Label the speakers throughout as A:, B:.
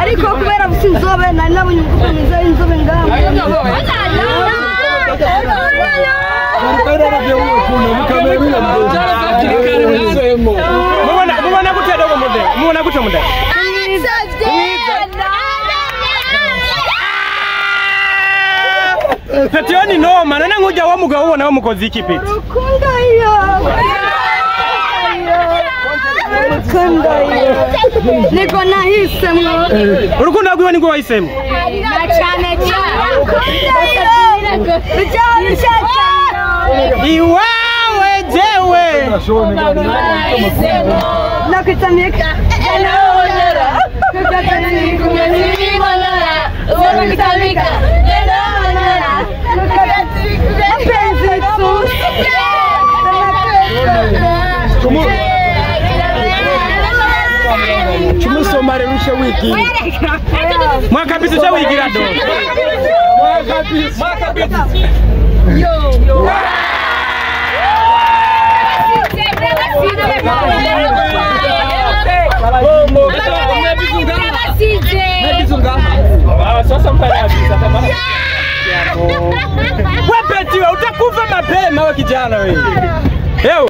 A: Ariko kubera businzobe nari nabonye umukobwa mwiza w'inzobe ngaho.
B: Mubona gute dogo mude? Mubona gute mude? Petio ni noma none nkujya wa mugabo ubona wamukoze iki peti?
A: Urukundo iyo. Urukundo iyo. Niko nahisemo.
B: Urukundo rwiwe niko wahisemo.
A: Na cyane cyane. Urukundo iyo.
B: Iwawe jewe.
A: Nakutamika.
C: Chumusomare rushe wiki.
B: Mwaka bisu cha wiki rado. Mwaka bisu.
A: Yo.
B: Wewe utakufa mapema wewe kijana wewe. Ewe.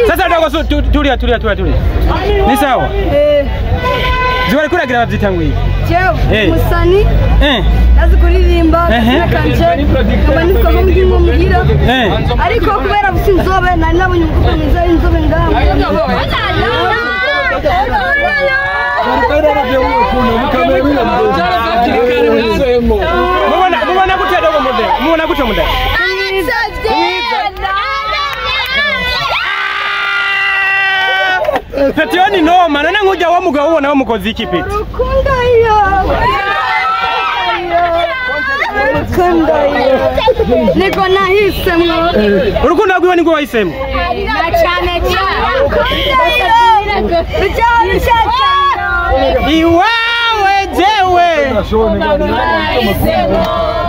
B: Sasa dogo tulia tulia tulia tulia. Ni sawa? Ziwari kuragira bavyitangwiye.
A: Jewe musani nazi kuririmba nakanje nkaba nitwa nko mugira ariko kubera businzobe nari nabonye umukobwa mwiza w'inzobe ngaho.
B: Mubona gute dogo mude? Mubona gute mude? Petio ni noma none nkujya wa mugabo ubona wamukoze iki peti?
A: Urukundo iyo. Urukundo iyo. Niko nahisemo.
B: Urukundo rwiwe niko wahisemo.
A: Na cyane cyane. Urukundo iyo.
B: Iwawe jewe.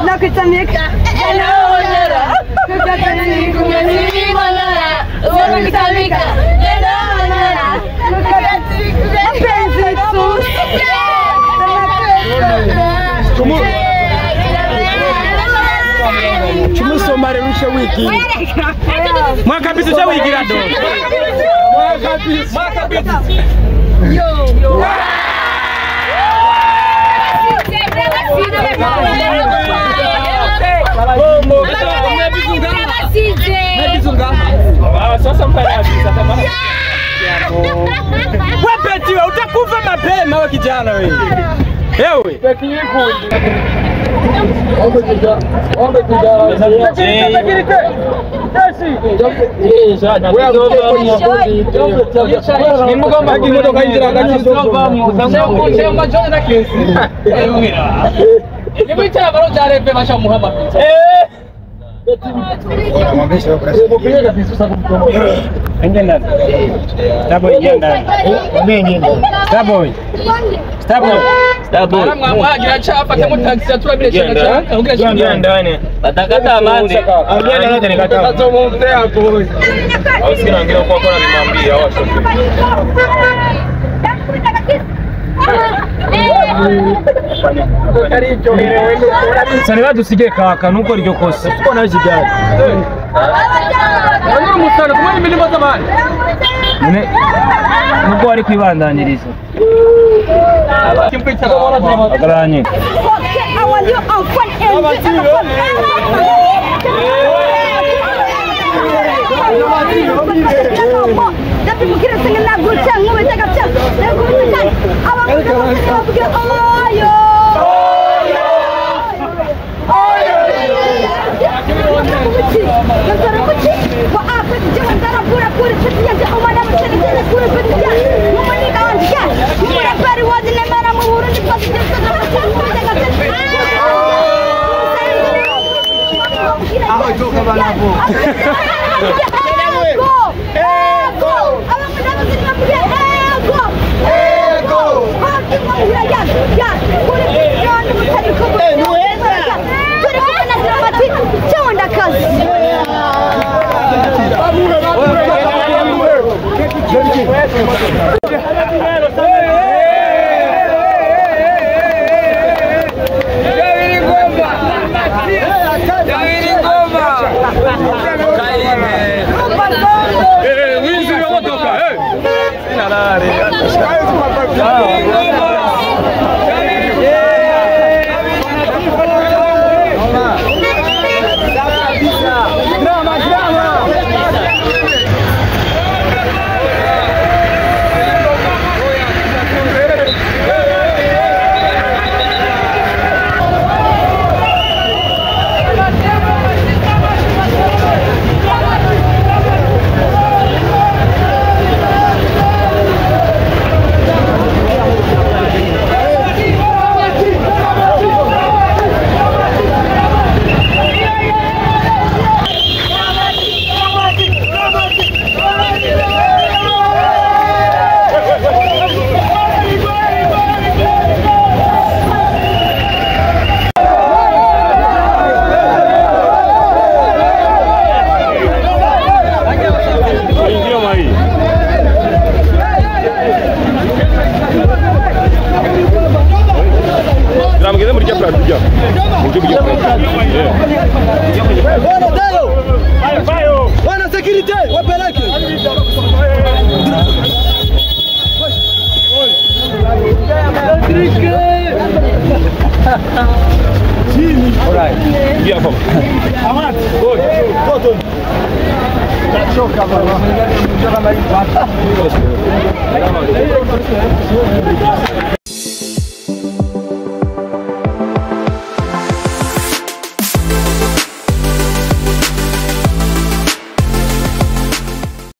A: Nakutamika.
C: Chumusomare rushe wiki.
B: Mwaka bisu cha wiki rado. Mwaka bisu.
A: Yo.
B: Wewe peti utakufa mapema wewe kijana wewe. Ewe. Ingia ndani. Starboy ingia ndani. Starboy. Starboy. Starboy.
D: Mwagira chapa cyangwa taxi aturabire cyane cyane
B: Ingia ndani.
D: Batakata amande.
B: Sani badusige kaka nuko iryo kosa. Kuko nawe kigali.
D: Banyura umusana kumwe imirimo z'abandi.
B: None nubwo wari kwibandaniriza. Agaranye.